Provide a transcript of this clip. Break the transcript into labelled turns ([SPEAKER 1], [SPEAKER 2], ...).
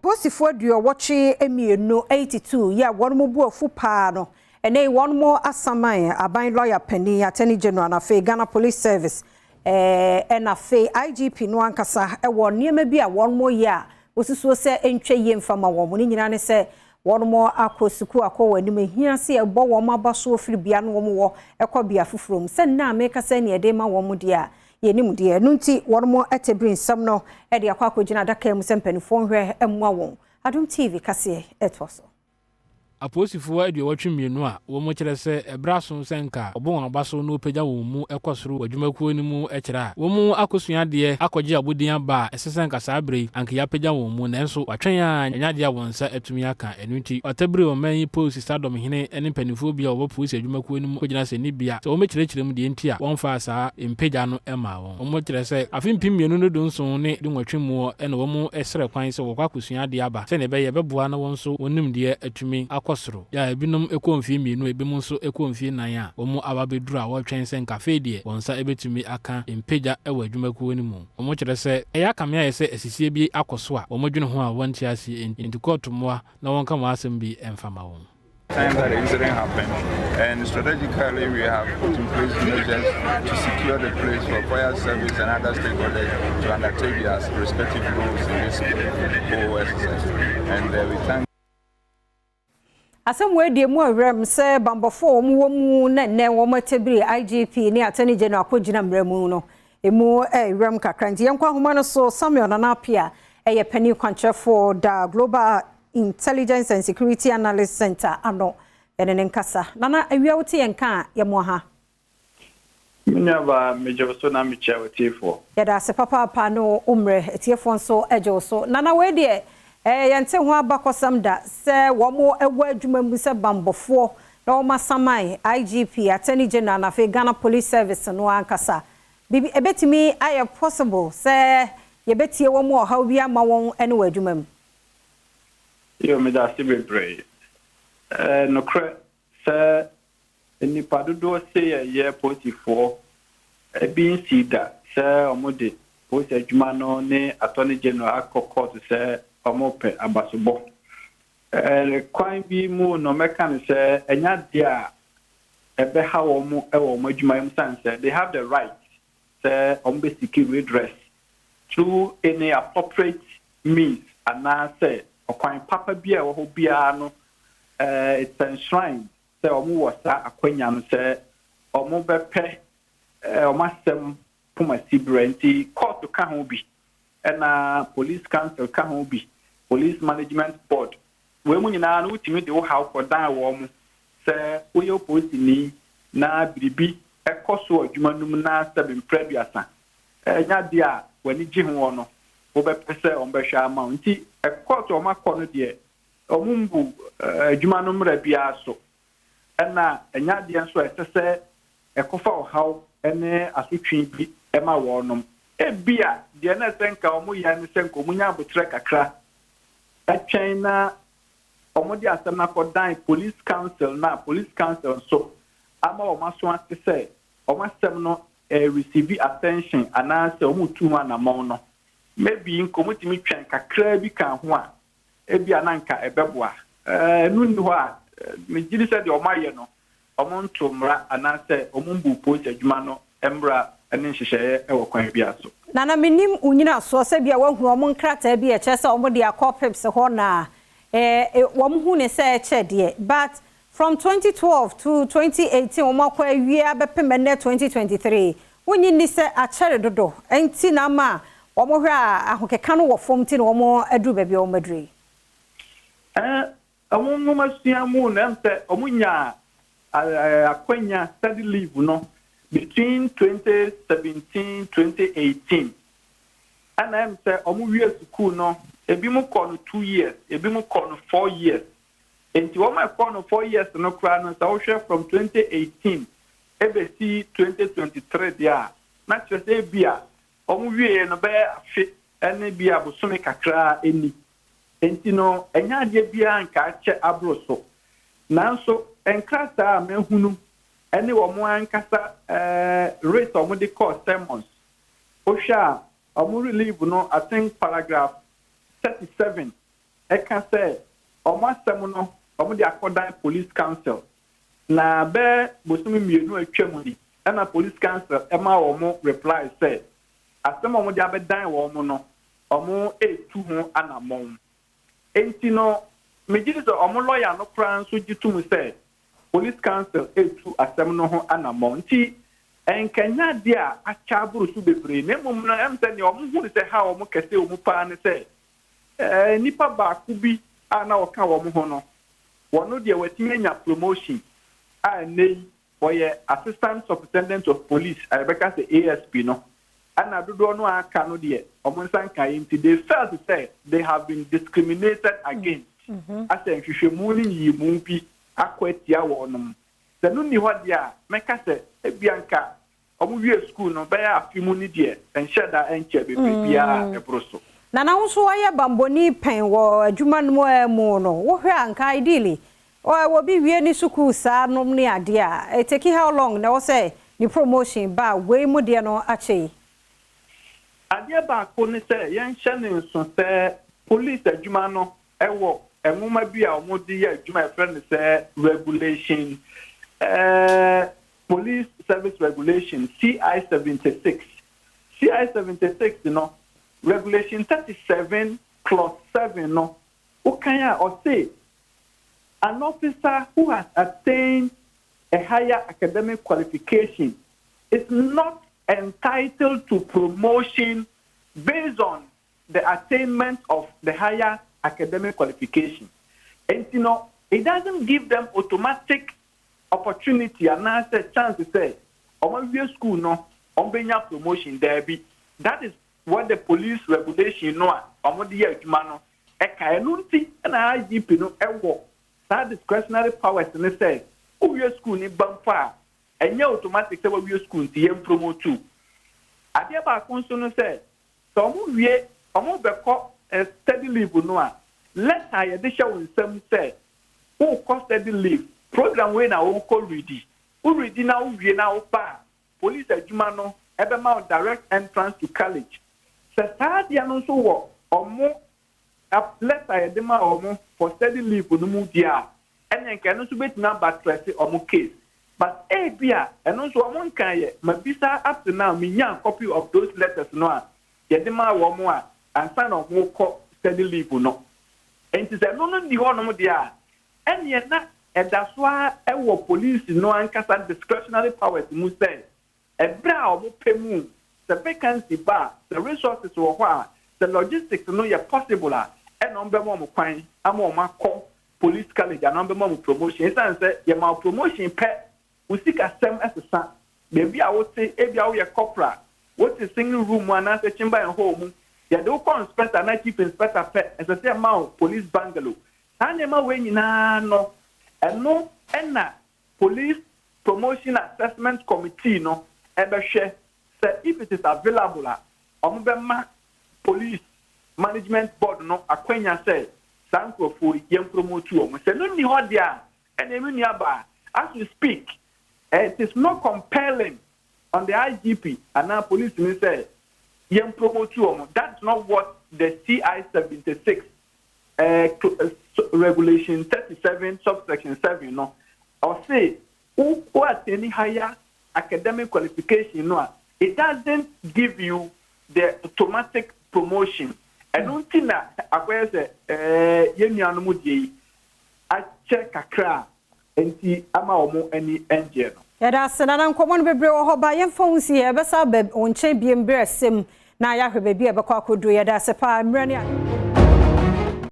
[SPEAKER 1] Apolisifoɔ 82, 82 yi a wɔn mu bu afu paa no, ɛnɛ wɔn mu asaman aban lawyer panin, Attorney General, na afei Ghana Police Service, ɛna afei IGP no ankasa ɛwɔ nneɛma bi a wɔn mu yɛ a wɔsusuo sɛ ntwa yie mfama wɔn. Ne nyinaa ne sɛ wɔn mo akɔ sukuu akɔ wɔn anim, ehia sɛ ɛbɔ wɔn aba so ofiri bea no wɔn wɔ ɛkɔ bea foforɔ mu sɛ nna a meka sɛ nea yɛde ma wɔn deɛ a yɛnim deɛ ɛno nti wɔn mo ɛte bere nsɛm no ɛde akɔ akɔgyina adaka mu sɛ mpanimfoɔ nhwɛ mmoa wɔn. Adom TV kaseɛ ɛtoa so.
[SPEAKER 2] Apolisifoɔ 82 a wɔn kyerɛ sɛ ɛberɛ aso sɛ nka ɔbɔ wɔn aba so na wɔpagya wɔn mu kɔ soro wɔ adwumakuo no mu, kyerɛ a wɔn akɔsua adeɛ akɔgye abodin aba a ɛsɛ sɛ nka saa berɛ yi anka yɛapagya wɔn mu, nanso watwɛn a ɛnyɛ adeɛ a wɔn nsa atumi aka. Ɛno nti ɔtabiri ɔman yi polisi sadɔmhene ne mpanimfoɔ bi a wɔwɔ polisi adwumakuo no mu kɔgyina sɛ ne bia sɛ wɔmɛkyerɛkyerɛ mu deɛ nti a wɔmfaa saa mpagya no maa wɔn. Wɔn kyerɛ sɛ afe 2017 ne 18 mu ɛna wɔn srɛ kwan sɛ wɔkɔ akɔsua adeɛ aba sɛnea ɛbɛyɛ ɛbɛboa na wɔn nso wɔn nimdeɛ atumi akɔ soro. Yɛ a ebinom kɔ mfie 2, ebinom nso kɔ mfie 4 a wɔn aba bɛduru a wɔretwɛn sɛ nka afei deɛ wɔn nsa bɛtumi aka mpagya wɔ adwumakuo no mu. Wɔn kyerɛ sɛ ɛyɛ akame ayɛ sɛ asisie bi akɔ so a wɔn dwene ho a wɔnte aseɛ, nti kɔɔto mmoa na wɔnka wɔn asɛm bi mfa ma wɔn.
[SPEAKER 3] Time that the incident happened, and strategically we have put in place measures to secure the place for fire service and other stakeholders to undertake their respective roles in this whole exercise. And we thank
[SPEAKER 1] Asɛm wɔ adie mu awuram sɛ bambɔfoɔ a wɔn wɔ mu na nnɛ wɔn atabiri IGP ne Attorney General akɔgyina mmerɛ mu no emu ɛwuram kakra, nti yɛnkɔ ahoma no so. Samuel Nana Apia ɛyɛ panin kwankyerɛfoɔ da Global Intelligence and Security Analyst Center ano, ɛne ne nkasa. Nana, awia, wote yɛn ka a, yɛmo ha.
[SPEAKER 4] Me nuabaa, megye wo so na mekyia wo tiefoɔ.
[SPEAKER 1] Yɛda ase papaapa no umrɛ atiefoɔ nso agye wo so. Nana, wei deɛ yɛnte ho abakɔsɛm da sɛ wɔn ɛwɔ adwuma mu sɛ bambɔfoɔ na wɔn asaman IGP, Attorney General na afei Ghana Police Service no ankasa. Bibi ebetumi ayɛ possible sɛ yɛbɛtie wɔn ɔhaw bi ama wɔn ne wɔ adwuma mu?
[SPEAKER 4] Yo, meda ase bebree. Nokorɛ sɛ nnipa dodoɔ se yɛyɛ polisifoɔ, ebi nsi da sɛ ɔmo de polisi adwuma no ne Attorney General akɔ court sɛ ɔmo pɛ abasobɔ. Kwan bi mu no, mɛka no sɛ ɛnyɛ adeɛ a ɛbɛha wɔn wɔ wɔn adwuma mu, san sɛ they have the right sɛ ɔmo bɛ seek redress through any appropriate means anaasɛ ɔkwan papa bi a ɛwɔ hɔ biara no. It's enshrined sɛ ɔmo wɔ saa akwanya no sɛ ɔmo bɛpɛ ɔmo asɛm poma si berɛ, nti court ka ho bi, ɛna Police Council ka ho bi, Police Management Board. Wei mu nyinaa no, wotumi de wo haw kɔdan wɔn mo sɛ woyɛ polisini na biribi ɛkɔ so wɔ adwuma no mu na sɛbi mprɛ aduasa ɛnya adeɛ a w'ani gye ho wɔ no, wobɛpɛ sɛ wɔn bɛhwɛ ama wo. Nti ɛkɔɔto wɔn akɔ no deɛ, wɔn mbu adwuma no mmerɛ biara so, ɛna ɛnya adeɛ nso a ɛsɛ sɛ ɛkɔfa ɔhaw ne asotwe bi ɛma wɔnom. Ebia deɛ na ɛsɛ nka wɔn yɛ ne sɛ nka wɔn nya abotire kakra ɛtwɛn na wɔn de asɛm no akɔdan Police Council, na Police Council nso ama wɔn aso ate sɛ wɔn asɛm no receive attention anaasɛ wɔn tu ho anammɔn no. Maybe nka wɔn tumi twɛn kakra bi ka ho a, ebi a na nka ɛbɛboa. Ɛnu nni hɔ a megye di sɛ deɛ wɔn ayɛ no, wɔn nto mmara anaasɛ wɔn mbu polisi adwuma no mmara ne nhyehyɛeɛ wɔ kwan bi so.
[SPEAKER 1] Nana, menim wo nyinasoɔ sɛ bia woahunu ɔmo nkrataa bi a ɛkyerɛ sɛ ɔmo de akɔ pips hɔ na wɔn hu ne sɛ ɛkyɛ deɛ, but from 2012 to 2018 wɔn akɔ awie abɛpem ɛnɛ 2023, wonyi ni sɛ akyɛre dodo nti na ama wɔn hwɛ a ahokeka no wɔ fam, ti na wɔn aduru baabi a wɔn aduru yi?
[SPEAKER 4] Ɔmo nwoma sua mu na sɛ ɔmo nya akwanya study leave no between 2017 2018, ɛna sɛ ɔmo wie sukuu no, ebi mu kɔ no 2 years, ebi mu kɔ no 4 years. Nti wɔn a ɛkɔ no 4 years no koraa no, sɛ wohwɛ from 2018 ebesi 2023 deɛ a, na kyerɛ sɛ ebi a wɔn wie no bɛyɛ afe ɛne bi a bosome kakraa ɛni. Nti no ɛnyɛ adeɛ biara nka akyɛ aboro so, nanso nkrataa a mehunu ɛne wɔn ankasa writ a wɔde kɔɔ summons, wohwɛ a wɔn relief no, I think paragraph 37. Ɛka sɛ ɔmo asɛm no, ɔmo de akɔdan Police Council na bɛɛ bosomi 2 atwa mu ni, ɛna Police Council ɛma wɔn reply sɛ asɛm a wɔn de abɛdan wɔn no, wɔn etu ho anammɔn. Nti no, megye di sɛ wɔn lɔya no koraa nso gye tom sɛ Police Council etu asɛm no ho anammɔn, nti nkanya adeɛ a akyɛ aboro so bebree. Na mmom no, sɛ nea wɔn hu no sɛ ha wɔn kɛse wɔ mu paa ne sɛ nipa baako bi a na ɔka wɔn ho no, wɔn deɛ, wɔatumi anya promotion a ɛnɛ yi wɔyɛ Assistant Superintendent of Police a yɛbɛka sɛ ASP no, ɛna dodoɔ no a aka no deɛ, wɔn nsa nka yi, nti they felt sɛ they have been discriminated against, asɛ nhwehwɛmu ne nyiyimu bi akɔ atia wɔn. Sɛ no ni hɔ deɛ a, mɛka sɛ ebia nka wɔn wie school no bɛyɛ afi mu ni deɛ, nhyɛ da nkyɛ bebree biara ɛboro so.
[SPEAKER 1] Na na nso wayɛ bambɔni pɛn wɔ adwuma no mu no, wohwɛ a, nka ideally wɔbi wie ne sukuu saa nom ne adeɛ a, it take how long na ɛwɔ sɛ ne promotion ba? Wei mu deɛ no akyɛ yi.
[SPEAKER 4] Adeɛ baako ne sɛ yɛnhyɛ ne nso sɛ police adwuma no, ɛwɔ nwoma bi a wɔde yɛ adwuma, yɛfrɛ no sɛ regulation, Police Service Regulation CI 76. CI 76 no, regulation 37 clause 7 no, wokan a, ɔse an officer who has attained a higher academic qualification is not entitled to promotion based on the attainment of the higher academic qualification. And it doesn't give them automatic opportunity anaasɛ chance sɛ ɔmo awie school no, ɔmo bɛnya promotion. Daabi, that is what the police regulation no a ɔmo de yɛ adwuma no ɛka. Ɛno nti ɛna IGP no ɛwɔ saa discretionary powers ne sɛ wowie school ni ba mpo a, ɛnyɛ automatic sɛ wawie school nti yɛn promote. Adeɛ baako nso no sɛ ɔmo wie, ɔmo bɛkɔ study leave no a, letter a yɛde hyɛ wɔn nsam sɛ wokɔ study leave program wei na wokɔ ready, woredi na wowie na woba a, police adwuma no ɛbɛma wo direct entrance to college. Sɛ saa adeɛ no nso wɔ ɔmo letter a yɛde ma ɔmo for study leave no mu deɛ a, ɛnna nka ɛno nso bɛtumi aba trɛse ɔmo case. But ebi a ɛno nso ɔmo nkan yɛ ma bisa. Up to now, minya copy of those letters no a yɛde ma wɔn a ansa na ɔmo kɔ study leave no. Nti sɛ ɛno no di hɔnom deɛ a, ɛnneɛ na ɛda so a ɛwɔ police no ankasa discretionary powers mu sɛ ɛberɛ a ɔmo pɛ mu, sɛ vacancy ba a, sɛ resources wɔ hɔ a, sɛ logistics no yɛ possible a, ɛna ɔmo bɛma ɔmo kwan ama ɔmo akɔ police college anaa ɔmo bɛma ɔmo promotion. Esan sɛ yɛma wo promotion pɛ, wo sikasɛm ɛsesa. Beebi a wote, ebi a woyɛ corporal, wote single room mu anaasɛ chamber and hall mu, yɛde wo kɔ inspector anaa chief inspector pɛ, ɛsɛ sɛ ɛma wo police bungalow. Saa nneɛma wei nyinaa no, ɛno ɛna Police Promotion Assessment Committee no ɛbɛhwɛ sɛ if it is available a, ɔmo bɛma Police Management Board no akwanya sɛ saa nkurɔfoɔ yi, yɛn promote wɔn. Sɛ no nni hɔ deɛ a, ɛna emi nua baa, as we speak, it is not compelling on the IGP anaa police ni sɛ yɛn promote wɔn. That's not what the CI 76 regulation 37 subsection 7 no ɔse. Wo attain higher academic qualification no a, it doesn't give you the automatic promotion. Ɛno nti na akɔyɛ sɛ yɛn nuanom deɛ yi akyɛ kakra a, nti ama wɔn ani ngyeɛ no.
[SPEAKER 1] Yɛda ase, Nana. Nkɔmmɔ no bebree wɔ hɔ ba, yɛmfa wo nsi yɛ, yɛbɛsa aba wo nkyɛn biem berɛ sɛm na yɛahwɛ baabi a ɛbɛkɔ akɔduru. Yɛda ase paa mmerɛ ne